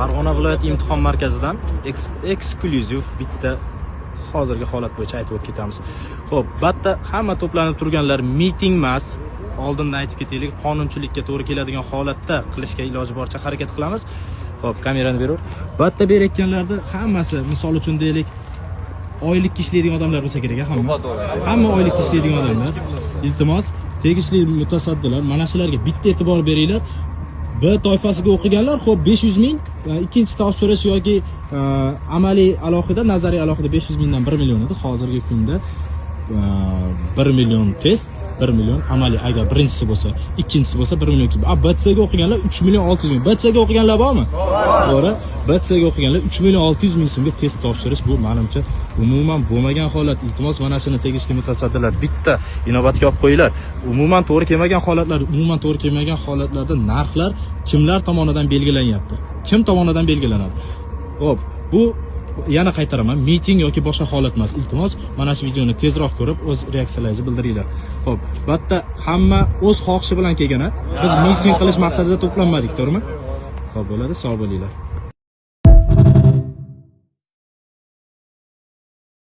Farg'ona viloyat imtihon markazidan eksklyuziv bitta hozirgi holat bo'yicha aytib o'tib ketamiz. Xo'p, batta hamma to'planib turganlar miting emas, oldindan aytib ketaylik, qonunchilikka to'g'ri keladigan holatda qilishga iloji boricha harakat qilamiz. Xo'p, kamerani beraver. Batta berayotganlarda hammasi, misol uchun deylik, oylikka ishlaydigan odamlar bo'lsa kerak, hamma. Hamma oylikka ishlaydigan odamlar. Iltimos, tegishli mutasaddilar mana shularga bitta e'tibor beringlar. B toifasiga o'qiganlar, xo'p, 500 ming, ikkinchi topshirish yoki amaliy alohida, nazariy alohida 500 mingdan 1 million edi. Hozirgi kunda 1 million test, 1 million amaliy, agar birinchisi bo'lsa, ikkinchisi bo'lsa 1 million. A BC ga o'qiganlar 3 million 600 ming. BC ga o'qiganlar bormi? To'g'ri. BC ga o'qiganlar 3 million 600 ming so'mga test topshirish, bu menimcha umuman bo'lmagan holat. Iltimos, mana shuni tegishli mutasaddilar bitta inobatga olib qo'yinglar. Umuman to'g'ri kelmagan holatlar, umuman to'g'ri kelmagan holatlarda narxlar kimlar tomonidan belgilanyapti? Kim tomonidan belgilanadi? Xo'p, bu yana qaytaraman, miting yoki boshqa holat emas. Iltimos, mana shu videoni tezroq ko'rib, o'z reaksiyalaringizni bildiringlar. Xo'p, bu yerda hamma o'z xohishi bilan kelgan, a? Biz miting qilish maqsadida to'planmadik, to'g'rimi? Xo'p, bo'ladi, sog' bo'linglar.